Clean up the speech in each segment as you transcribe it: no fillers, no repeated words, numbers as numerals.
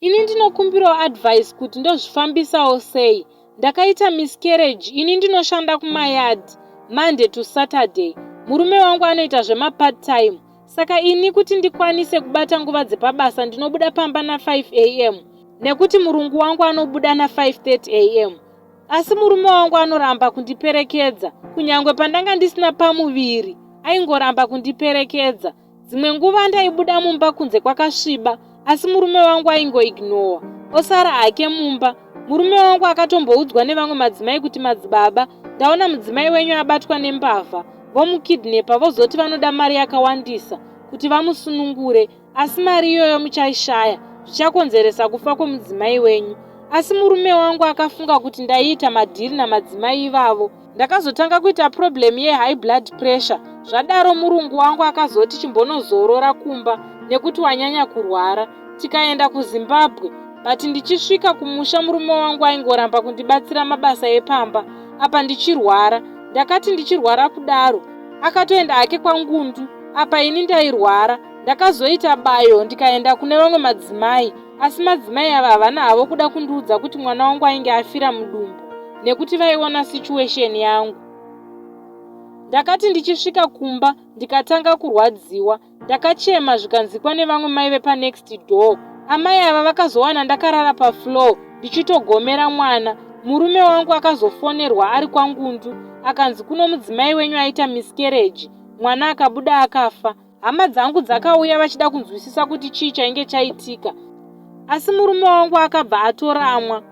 Ini ndinokumbirawo advice kuti ndozvifambisawo sei. Ndakaita miscarriage ini ndinoshanda kumayard Monday to Saturday. Murume wangu anoita zvemapart time. Saka ini kuti ndikwanise kubata nguva dzepabasa ndinobuda pamba na5 am nekuti murungu wangu anobuda na5:30 am. Asi murume wangu anoramba kundiperekedza kunyangwe pandanga ndisina pamuviri aingoramba kundiperekedza. Dzimwe nguva ndaibuda mumba kunze kwakasviba asi murume wangu aingoignowa osara hake mumba. Murume wangu akatomboudzwa nevamwe madzimai kuti madzibaba ndaona mudzimai wenyu abatwa nembavha vomukidnepa vozoti vanoda mari yakawandisa kuti vamusunungure asi mari iyoyo muchaishaya zvichakonzeresa kufa kwemudzimai wenyu. Asi murume wangu akafunga kuti ndaiita madhiri namadzimai ivavo. Ndakazotanga kuita problem yehigh blood pressure. Zvadaro murungu wangu akazoti chimbonozorora kumba nekuti wanyanya kurwara. Tikaenda kuZimbabwe but ndichisvika kumusha murume wangu aingoramba kundibatsira mabasa epamba apa ndichirwara. Ndakati ndichirwara kudaro akatoenda hake kwaNgundu apa ini ndairwara. Ndakazoita bayo ndikaenda kune vamwe madzimai asi madzimai ava havana havo kuda kundiudza kuti mwana wangu ainge afira mudumbu nekuti vaiona situation yangu. Ndakati ndichisvika kumba ndikatanga kurwadziwa. Ndakachema zvikanzikwa nevamwe mai vepanext door. Amai ava vakazowana ndakarara pafloor ndichitogomera mwana. Murume wangu akazofonerwa ari kwaNgundu akanzi kuno mudzimai wenyu aita miscarriage mwana akabuda akafa. Hama dzangu dzakauya vachida kunzwisisa kuti chii chainge chaitika asi murume wangu akabva atoramwa.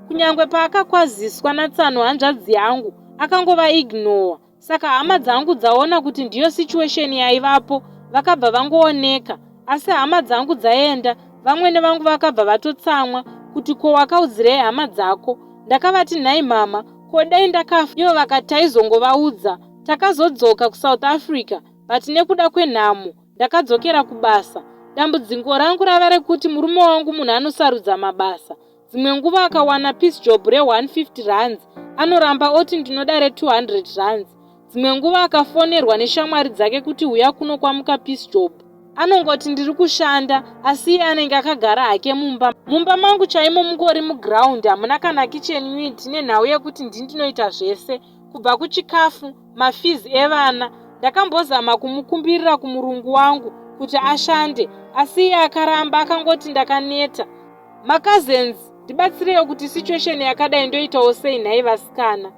Kunyangwe paakakwaziswa natsano hanzvadzi yangu akangova ignore saka hama dzangu dzaona kuti ndiyo situation yaivapo vakabva vangooneka asi hama dzangu dzaenda vamwene vangu vakabva vatotsamwa kuti ko wakaudzirei hama dzako ndakavati nhai mama ko dai ndakafa ivo vakati taizongovaudza takazodzoka kusouth africa but nekuda kwenhamo ndakadzokera kubasa dambudziko rangu rava rekuti murume wangu munhu anosarudza mabasa dzimwe nguva akawana piece job re150 rands anoramba oti ndinoda re200 rands dzimwe nguva akafonerwa neshamwari dzake kuti huya kuno kwamuka piece job anongoti ndiri kushanda asi iye anenge akagara hake mumba mumba mangu chaimo mungori muground hamuna kana kitchen unit nenhau yekuti ndindinoita zvese kubva kuchikafu mafees evana ndakambozama kumukumbirira kumurungu wangu kuti ashande asi iye akaramba akangoti ndakaneta macousins ndibatsirewo kuti situation yakadai ndoitawo sei nhai vasikana.